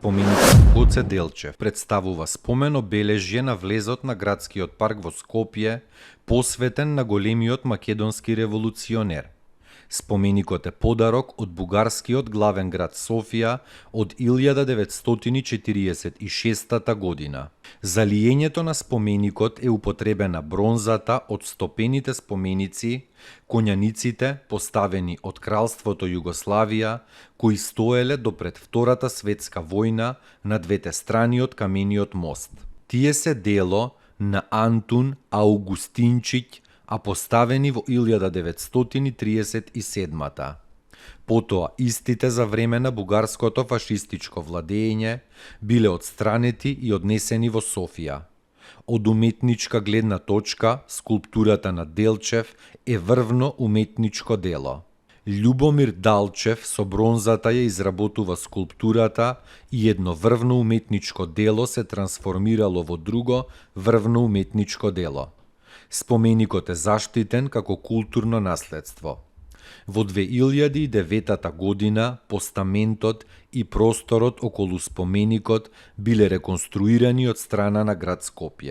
Споменикот Гоце Делчев представува спомен обележје на влезот на градскиот парк во Скопје, посветен на големиот македонски револуционер. Споменикот е подарок од бугарскиот главен град Софија од 1946 година. За лиењето на споменикот е употребена бронзата од стопените споменици, коњаниците поставени од Кралството Југославија, кои стоеле допред Втората светска војна на двете страни од камениот мост. Тие се дело на Антун Аугустинчиќ, а поставени во 1937. Потоа истите за време на бугарското фашистичко владење биле отстранети и однесени во Софија. Од уметничка гледна точка, скулптурата на Делчев е врвно уметничко дело. Љубомир Далчев со бронзата ја изработува скулптурата и едно врвно уметничко дело се трансформирало во друго врвно уметничко дело. Споменикот е заштитен како културно наследство. Во 2009 година постаментот и просторот околу споменикот биле реконструирани од страна на град Скопје.